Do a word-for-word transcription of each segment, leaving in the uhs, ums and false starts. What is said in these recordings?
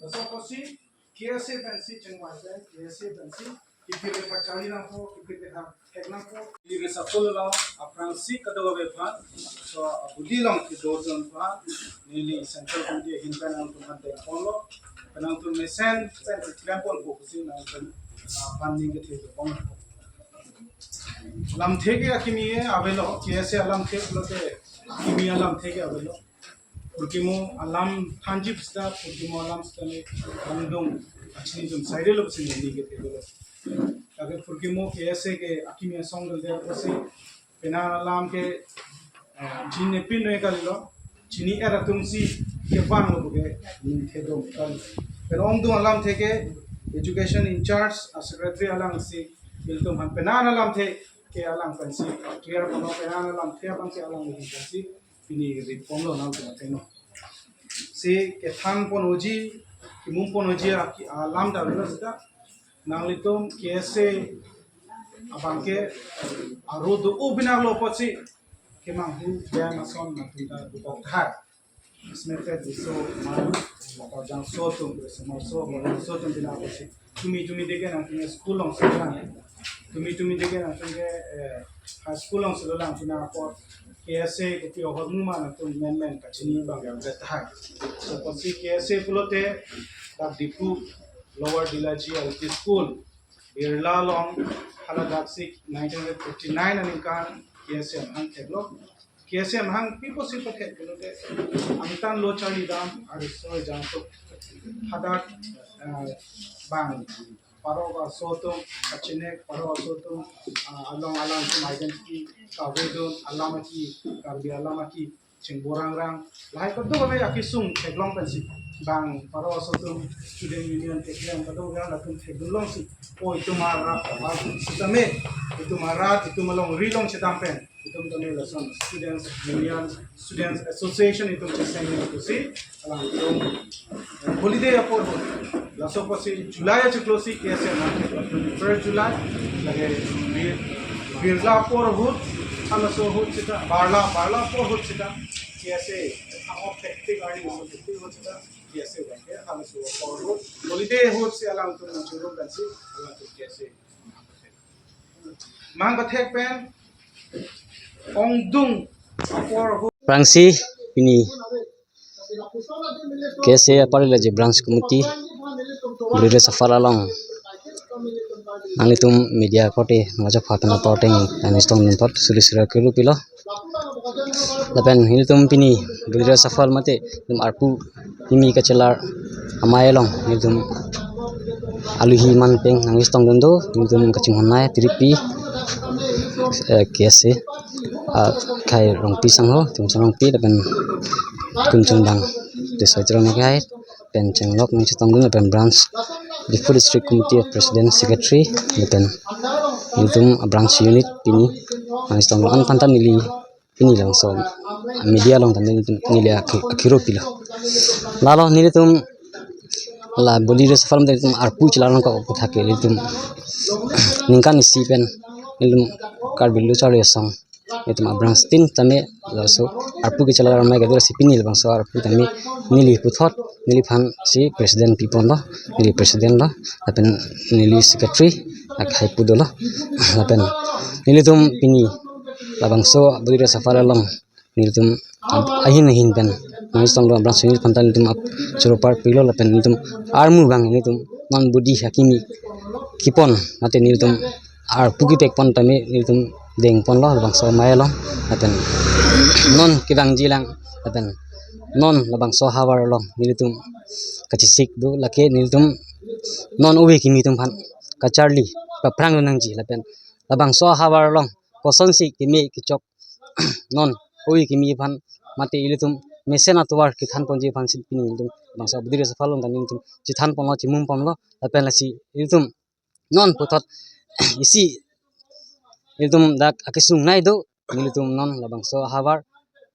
Laso apotsi K S A pensi chengvai pen, K S A pensi kiphir kethak charli nangpo, kiphir kethak thek nangpo. Body reshuffle along aphrangsi kadokave aphan, laso abidi along kedo atum aphan neli Central Committee ahin pen nangtum aphan dengponlo, pen nangtum mesen pen klem ponpo pusi nangtum aphan ning kethe pon. Lamthe ke akimi avelo, K S A alamthe pulote akimi alamthe ke avelo. Phurkimo alam thanji sita, phurkimo alam sita ne angdong achini jum sairelo pusi neli kethe dolo. Lake phurkimo K S A ke akimi asong dolo pusi penang alam ke, eh, jin ne pin noi kalilo, chini-et atumsi kevanglo puke ningthedung kali. Pen ongdung alamthe ke education in charge a secretary alangsi ilitum aphan penang alamthe ke alang pensi clear kono, penang alamthe abang ke alang pensi pini ri ponlo nangtum athengno. Si kethan pon oji, kimung pon oji aki alam ta avelo sita. Nanglitum K S A abang ke aro do-o binaklo apotsi kemanghu bang ason nangtum ta buka thai. Isme te diso malu, Bajangso atum, Bajangso, Bajangso atum binaklo apotsi. Tumi tumi deke nangtum school alongsi lang. Tumi tumi deke nangtum ke, eh, high school alongsi lang, pina apot K S A kopi ahormu ma nangtum menmen kachini abang ya udah tahai. So apotsi K S A pulote dak Diphu Lower Dilaji L P School, Birla along, hala daksi nineteen hundred fifty-nine aningkan K S A amahang theklo. K S A amahang pi apotsi pathek pulote, angtan lo charlidam, ariso jangso hadak, eh, bang paro aso atum kachinek, paro aso atum, ah, along alang atum identity kavedun, alam aki, Karbi alam aki chingborang rang. Lahai kadokave akesung theklong pensi bang paro aso atum student union theklong kadokave latum thekdun longsi, o itum arat, sitame itum arat, itum alongri along chedam pen, itum tame lason students union, students association itum cheseng pusi alangtum, eh, holiday apor ahut, laso apotsi July achiklo si K S A nang, twenty-first July, lake Bir-, Birla apor ahut, halaso ahut sita, Birla, Birla apor ahut sita, K S A, ang hectic arni, so hectic ahut sita, K S A abang ke, halaso apor ahut, holiday ahut si alangtum nangchuruk dan si, alangtum K S A mang pathek pen, ongdung apor ahut. Aphrangsi pini K S A Upper Dilaji Branch Committee Body Reshuffle along nanglitum media korte nangchok pha pen ator ateng ani stong nunpot suri sura kelu pilo. Lapen nelitum pini Body Reshuffle mate nelitum arpu kimi kachelar amei along nelitum aluhi man peng nangistong dun do, nelitum kachinghon nai tiripi, eh, K S A, ah, Khei Rongpi sangho, Tumsang Rongpi, lapen Kunchung Dang, Tisoi Terang Khei, pen chenglok nangchetong dun, lapen branch, Diphu District Committee of President Secretary, lapen nelitum branch unit pini nangistong dun an phan ta neli pini labangso media along tame neli aki-, akiro pilo. Lalo nelitum la Body Reshuffle nelitum arpu chelar nangkok aputhak ke nelitum ningkan isi pen nelitum Karbi Lo Charli Asong nelitum abranch tin tame laso arpu kechelar amei kedo si pini labangso arpu tame neli puthot neliphan si president piponlo, neli president lo, lapen neli secretary akhai pu dolo, lapen nelitum pini labangso Body Reshuffle along nelitum ahin ahin pen nangistong dun abranch unit aphan ta nelitum ap choro par pilo lapen nelitum armu abang nelitum non body akimi kepon mate nelitum arpu kepek pon tame nelitum dengponlo labangso amei along lapen non kevangji lang lapen non labangso ahavar along nelitum kachesik do lake nelitum non ove kimi atum aphan kacharli paphrang nangji lapen labangso ahavar along kosonsi keme kechok non ove kimi aphan mate ilitum mesen atovar kethan ponji aphan si pini ilitum labangso Body Reshuffle along tame ilitum chethan ponlo chimung ponlo lapen lasi ilitum non puthot isi ilitum dak akesung nai do nelitum non labangso ahavar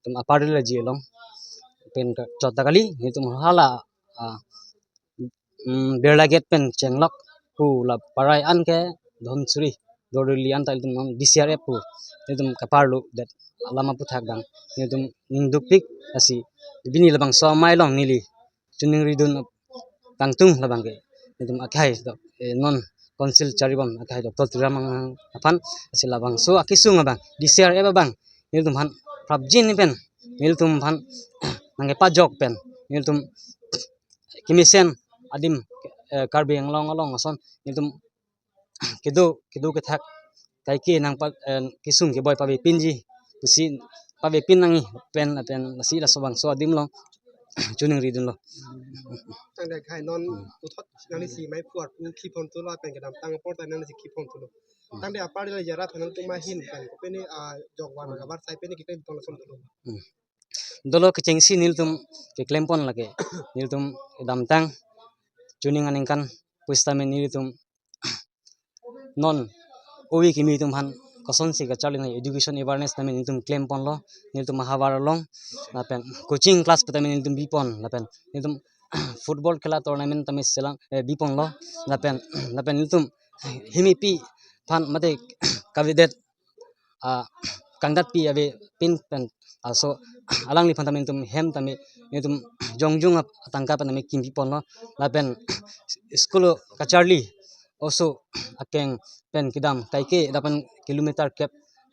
itum Upper Dilaji along pen chot ta kali nelitum hala, ah, mm, Birla Gate pen chenglok pu la parai an ke Dhansiri dorduli anta ilitum non D C R F pu ilitum kaparlo det alam aputhak abang ilitum ningdukpik, lasi pini labangso amei along neli choningridun kangtung labang ke ilitum akhai dok, eh, non Council Charibon akhai Doctor Tuliram Ronghang aphan, lasi labangso akesung abang D C R F abang nelitum aphan prapjin pen nelitum aphan nangkepajok pen nelitum kemesen adim, eh, Karbi Anglong along ason nelitum kedo kedo kethak kaike nangpa, eh, kesung keboi pavepinji pusi pavepin nangji pen pen lasi laso bangso adim along choningridunlo. Tangte khai non puthot nangli si mei phuar pu khipon thulo pen kedamtang apor ta nangli si khipon thulo. Tangte apar la jara thanang tuma hin pen kopine, ah, jok wan gabar sai pine keklem tong lason thulo. Dolo kechengsi nelitum keklempon lake nelitum kedamtang chuning aningkan pusitame nelitum non ove kimi atum aphan kosonsi kacharli nang education awareness tame nelitum klemponlo, nelitum ahavar along lapen coaching class pu tame nelitum bipon lapen nelitum football khela tournament tame selang, eh, biponlo lapen lapen nelitum himipi aphan mate kavedet, ah, kangdatpi avepin pen aso alangliphan tame nelitum hem tame nelitum jongjung ap atangka pen tame kimpiponlo lapen school kacharli oso akeng pen kedam kaike dapan kilometer kep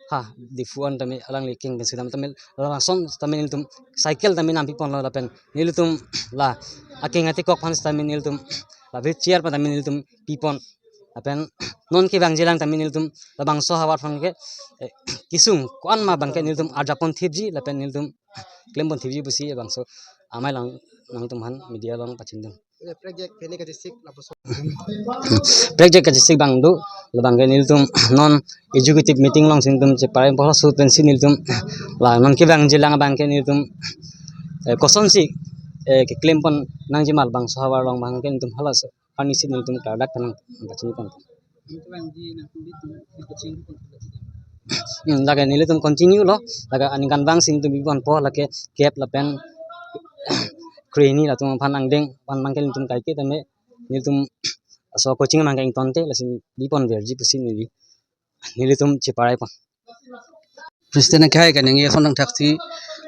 ha Diphu an tame alangli akeng pen kedam tame lason tame nelitum cycle tame nampiponlo lapen nelitum la akeng atikok aphan tame nelitum la wheelchair pen tame nelitum pipon lapen non kevangjilang tame nelitum labangso ahavar aphan ke, eh, kesung ko-an ma abang ke nelitum arjapon thipji lapen nelitum klempon thipji pusi labangso amei along nangtum aphan media along pachindun. Prekjak pene kachesik lapuson. Prekjak kachesik abang do labang ke nelitum non executive meeting alongsi nelitum cheparai polo su pensi nelitum la non kevangjilang abang ke nelitum, eh, kosonsi, eh, keklempon nangji ma labangso ahavar along abang ke nelitum halaso arnisi nelitum klardak pen nangpachini pon. Hmm, lake nelitum continue lo, lake aningkanvang si nelitum biponpo, lake kep lapen kreni latum aphan angdeng aphan abang ke nelitum kaike tame nelitum aso coaching abang ke ingtonte lasi biponverji pusi neli nelitum cheparaipon. President akhai kaningje ason thangthaksi,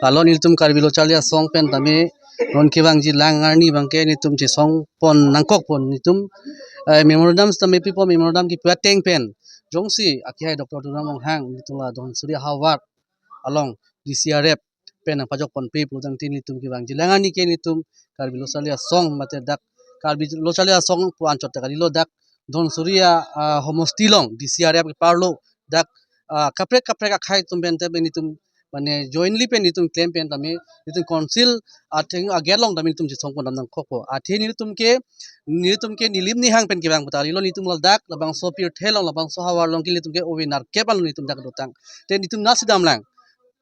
lalo nelitum Karbi Lo Charli Asong pen tame non kevangjilang arni abang ke nelitum chesongpon nangkokpon nelitum, eh, memorandum tame pipo, memorandum kipu ateng pen jongsi akhai Doctor Tuliram Ronghang nelitum la Dhansiri ahavar along D C R F pen nangpajokponpe pulotangte nelitum kevangjilang arni ke nelitum Karbi Lo Charli Asong mate dak Karbi Lo Charli Asong pu anchot ta kalilo, dak Dhansiri a, ah, homosti along D C R F keparlo dak, ah, kaprek kaprek akhai atum pen tame nelitum mane jointly pen nelitum klem pen tame nelitum council atheng a-gate along tame nelitum chesongpon dam nangkokpo. Athe nelitum ke nelitum ke nilim nihang pen kevang pu ta kalilo, nelitum ladak labangso pirthe along labangso ahavar along ke nelitum ke ove nerkep an nelitum dak dotang. Te nelitum nasi damlang.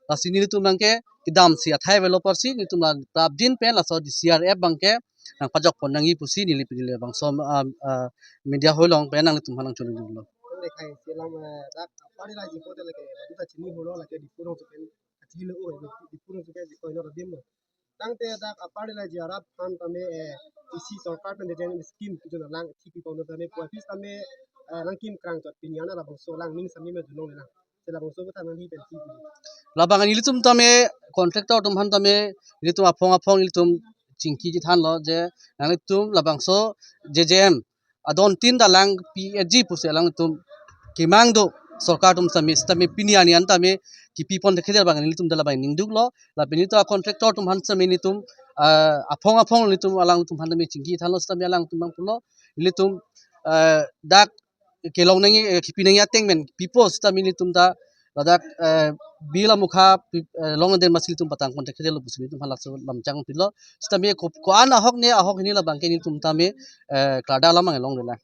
Lasi nelitum abang ke kedamsi athai avelo apotsi nelitum la prapjin pen laso D C R F abang ke nangpajokpon nangji pusi neli pini labangso, ah, ah, media hall along pen nanglitum aphan nangchoningdunlo. Tangte khai selam, eh, dak apar la ji pote lake, badu ta chini holo lake Diphu rongso pen, kachilo o, Diphu rongso pen ji koino adim lo. Tangte dak apar la ji arat aphan tame, eh, isi sorkar pen dejen scheme kejun alang thipipon tame puapis tame, eh, nangkim krang chot pini ana labangso alang ning sami me dunong le lang. Labangso aputhak nangli pen si. Labang nelitum tame contractor atum aphan tame nelitum aphong aphong nelitum chingki chethanlo je nanglitum labangso J J M adon tin ta langpi etji pusi alangtum kemang do sorkar atum sitame sitame pini arni an tame kipipon thekthedet abang nelitum ta labang ningduklo lapen nelitum a-contractor atum aphan sitame nelitum, ah, aphong aphong nelitum alangtum aphan tame chingki thanlo sitame alangtum abang pulo nelitum, ah, dak kelong nangji, eh, kipi nangji ateng pen pipo sitame nelitum ta ladak, eh, bill amukha pi-, eh, long den masi nelitum patang kontak kede lo pusi nelitum aphan laso lamchang pilo. Sitame ko, ko-an ahok ne ahok hini labang ke nelitum tame, eh, klardak alam abang longlelang.